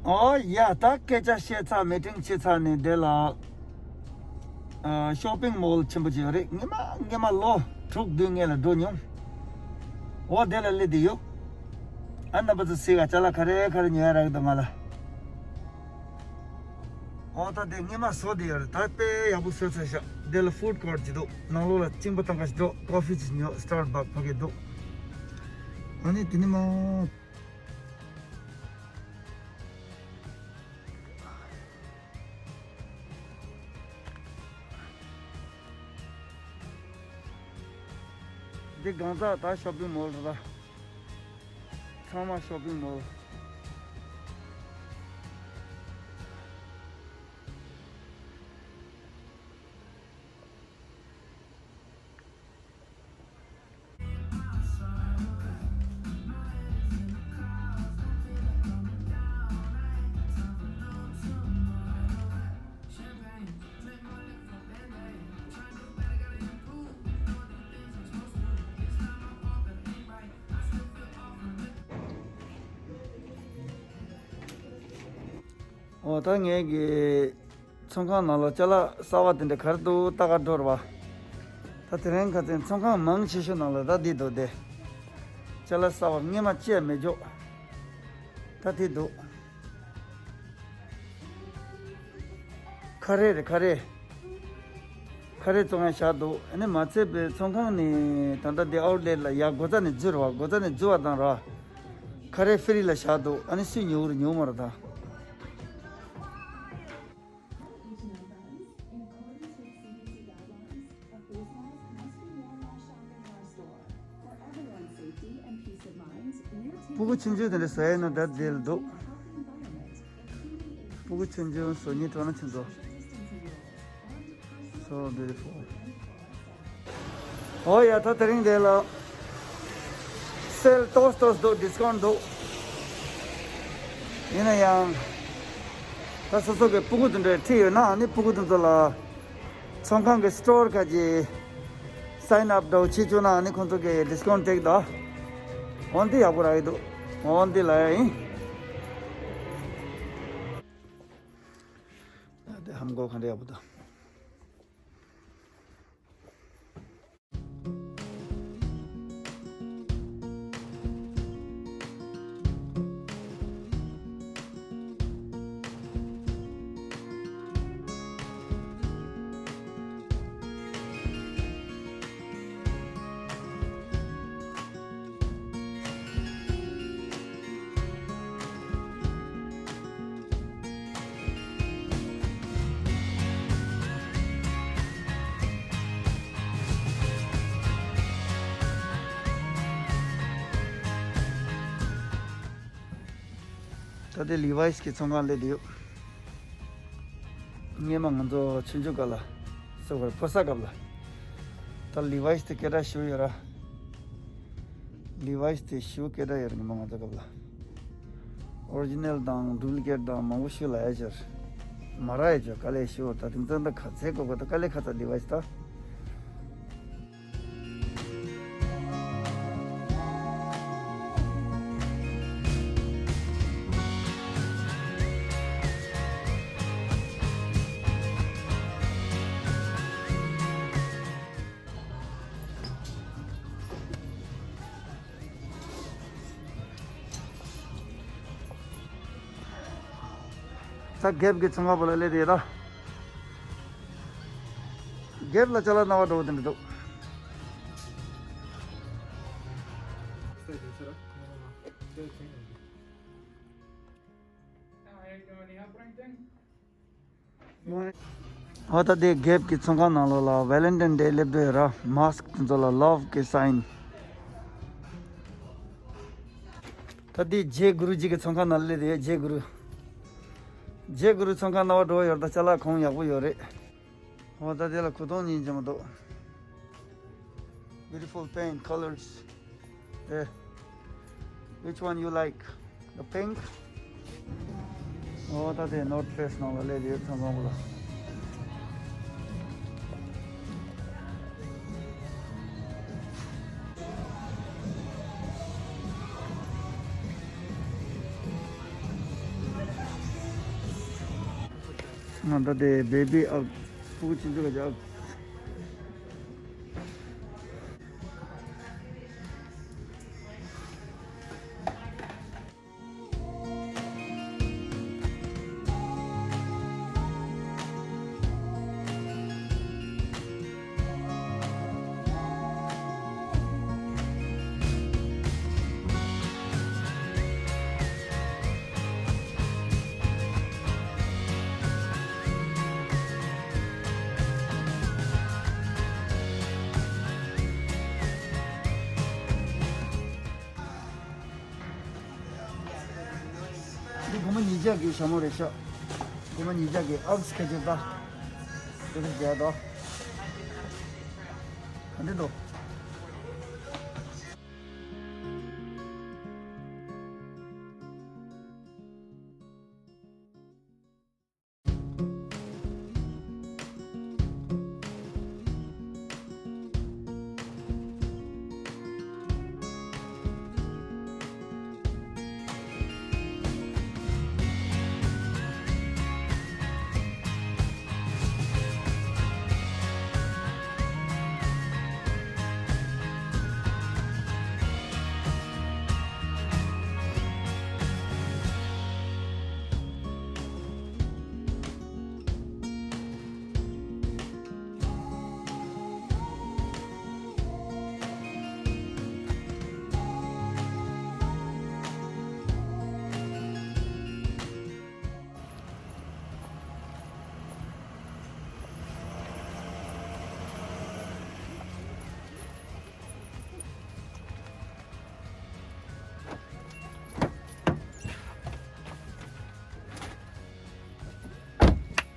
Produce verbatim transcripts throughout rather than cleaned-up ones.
ཨོ་ཡ། ད་སྐད་ཆ་བཤད་ཚར། མི་ཊིང་བྱས་ཚར་ནས་དེ་ལ་ཨ་ཤོ་པིང་མོལ་ཆེན་པོ་ཅིག་ཡོད་རེད། སྔོན་མ་སྔོན་མ་ལོ་དྲུག་བདུན་སྔོན་ལ་འགྲོ་མྱོང་། འོ་དེ་ལ་སླེབས་བསྡད་ཡོད། ཨ་རྣམ་པ་ཚོ་གཟིགས་ཨ། ཅ་ལག་ག་རེ་ག་རེ་ཉོ་ཡ་རག་གི་འདུག་ང་ལ། ཨོ་ད་དེ་སྔོན་མ་བཟོ་བསྡད་ཡོད་རེད། ད་དཔེ་ཡག་པོ་བཟོས་ཚར་ཤག་དེ་ལ་ཕུཌ་ཀོརཊ་ཅིག་འདུག་ནང་ལོགས་ལ་གཅིན་པ་བཏང་ག་ཞིག་འགྲོ། ཀོ་ཕི་ཅིག་ཉོ། སི་ཊར་བྷག་ཕ་གི་འདུག་ཨ་ནི་དེ་ནས་མར། འདི་གང་ཟག་ད་ཤོ་པིང་མོལ་རེད་ད། ཚང་མ་ཤོ་པིང་མོལ། འོ་ད་ངས་ཀྱི་ཚོང་ཁང་ནང་ལ་ཅ་ལག་གསར་པ་དེ་འདྲ་ག་རེ་འདུག་ལྟ་ག་འགྲོ་ར་བ། ད་དེ་རིང་ཁ་སང་ཚོང་ཁང་མང་ཆེ་ཤོས་ནང་ལ་ད་འདི་འདུག་སྟེ། ཅ་ལག་གསར་པ་སྔོན་མ་ཅི་ཡང་མེད་འཇོག་ད་དེ་འདུག་ཁ་རས་རེད། ཁ་རས། ཁ་རས་བཙོང་ཡ་བཞག་འདུག་ཨ་ནི་མ་ཚད་པའི་ཚོང་ཁང་ནས་ད་ལྟ་འདི་ཨའུཊ་ལེཊ་ལ་ཡར་སྒོ་རྩ་ནས་འཛུལ་བ། སྒོ་རྩ་ནས་འཛུལ་བ་དང་ར། ཁ་རས་ཕི་རི་ལ་བཞག་འདུག་ཨ་ནི་སུས་ཉོ་གི་རེད་ཉོ་མ་རེད་ད། སྤུ་གུ་ཆུང་ཆུང་དེ་འདྲ་ཟ་ཡས་ནང་བསྡད་བསྡད་འདུག་སྤུ་གུ་ཆུང་ཆུང་བཟོ་སྙིང་བྲོ་སྣང་ཆེན་པོ། So beautiful. ཨོ་ཡ། ད་དེ་རིང་དེ་ལ་སེལ་ཏོག་ཏོག་འདུག་ཌི་སི་ཀའུནཊ་འདུག་ཡིན་ན་ཡང་ད་སོ་སོ་གི་སྤུ་གུ་དེ་འདྲ་ཁྲིད་ཡོད་ན་ཨ་ནི་སྤུ་གུ་དེ་ཚོ་ལ། ཚོང་ཁང་གི་སི་ཊོར་ཁ་ཅིག་སའིན་ཨབ་འདྲ་བོ་བྱེད་བཅུག་ན་ཨ་ནི་ཁོང་ཚོ་གི་ཌི་སི་ཀའུནཊ་སྤྲད་ཀྱི་འདུག་འོ་འདི་ཡག་པོ་རག་གི་འདུག་འོ་འདི་ལ་ཡ་ཡིན། ད་དེ་ཧམ་གོ་ག་འདྲ་ཡག་པོ་འདུག་ད་ལྟའི་ལི་ཝའི་སི་གི་ཚོང་ཁང་སླེབས་བསྡད་ཡོད། སྔོན་མ་ང་ཚོ་ཆུང་ཆུང་སྐབས་ལ་སོ་གར་ཕོ་གསར་སྐབས་ལ། ད་ལི་ཝའི་སི་དེ་སྐད་གྲགས་ཞེ་པོ་ཡོད་ར། ལི་ཝའི་སི་དེ་ཞེ་པོ་སྐད་གྲགས་ཡོད་རེད་ང་ཚོ་སྐབས་ལ། ཨོ་རི་ཇི་ནལ་དང་ཌུབ་ལི་ཀེཊ་དང་མང་པོ་ཞིག་ལ་ཡ་ཅར། མ་ར་ཡ་ཅར་དཀའ་ལས་ཞེ་པོ། ད་དེང་སང་ད་ག་ཚད་དགོས་གོ་ད་དཀའ་ལས་ཁག་ཚ་ལི་ཝའི་སི་ད། ད་གེབ་ཀྱི་ཚོང་ཁང་པོ་ལ་སླེབས་དེ་ད། གེབ་ལ་ཅ་ལག་སྣ་བ་འགྲོ་བ་དེ་འདྲ་འདུག་ཨོ་ད་དེ་གེབ་ཀྱི་ཚོང་ཁང་ནང་ལོགས་ལ་ཝེ་ལེན་ཊིན་ཌེ་སླེབས་འདོད་ཡོད་ར། མཱ་སི་ཀི་དེ་ཚོ་ལ་ལབ་ཀྱི་སའིན། ད་དེ་ཇེ་གུ་རུ་ཇི་གི་ཚོང་ཁང་ནང་སླེབས་ཡོད། ཇེ་གུ་རུ། ཇེ་གུ་རུ་ཚོང་ཁང་ནང་བ་འགྲོ་ཡོད་ད། ཅ་ལག་གོང་ཡག་པོ་ཡོད་རེད། ཨོ་ད་དེ་ལ་གོས་ཐུང་གཉིས་ཅན་མ་གཏོགས། Beautiful paint colors. ཨེ། Which one you like? The pink? ཨོ་ད་དེ་ནོར་ཐི་ཕེ་སི་ནང་ལ་སླེབས་ཡོད་ཚང་ཚང་པོ་ལ། ང་ད་ལྟའི་བེ་བི་ཨག་སྤུ་གུ་ཆུང་ཆུང་གི་ཨག་འདི་སྒོར་མོ་ཉིས་བརྒྱ་གི་ཞྭ་མོ་རེད་ཤག་སྒོར་མོ་ཉིས་བརྒྱ་གི་ཨག་སི་ཁ་ཅིག་ད། འདི་རེད་རྒྱག་དོ། ག་འདྲ་འདུག་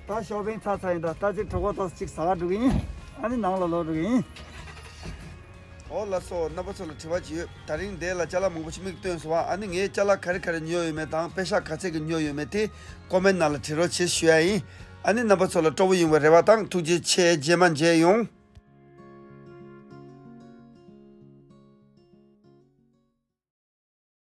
ད་ཤོ་པིང་ཚར་ཚར་ཡིན། ད་ད་ཅིག་གྲོད་ཁོག་ཏོག་ཙམ་ཅིག་ཟ་ག་འགྲོ་གི་ཡིན། ཨ་ནི་ནང་ལ་ལོག་འགྲོ་གི་ཡིན། ཨོ་ལགས་སོ། རྣམ་པ་ཚོ་ལ་དྲི་བ་ཅིག་ཡོད། ད་རིང་འདི་ལ་ཅ་ལག་མང་པོ་ཞིག་མིག་སྟོན་སོང་བ། ཨ་ནི་ངས་ཅ་ལག་ག་རེ་ག་རེ་ཉོས་ཡོད་མེད་དང་པེ་ཤག་ག་ཚད་ཀྱི་ཉོས་ཡོད་མེད་དེ་ཀོ་མེན་ནང་ལ་བྲིས་རོགས་བྱེད་ཞུ་ཡ་ཡིན། ཨ་ནི་རྣམ་པ་ཚོ་ལ་སྤྲོ་པོ་ཡོང་བའི་རེ་བ་དང་ཐུགས་རྗེ་ཆེ། རྗེས་མ་མཇལ་ཡོང་།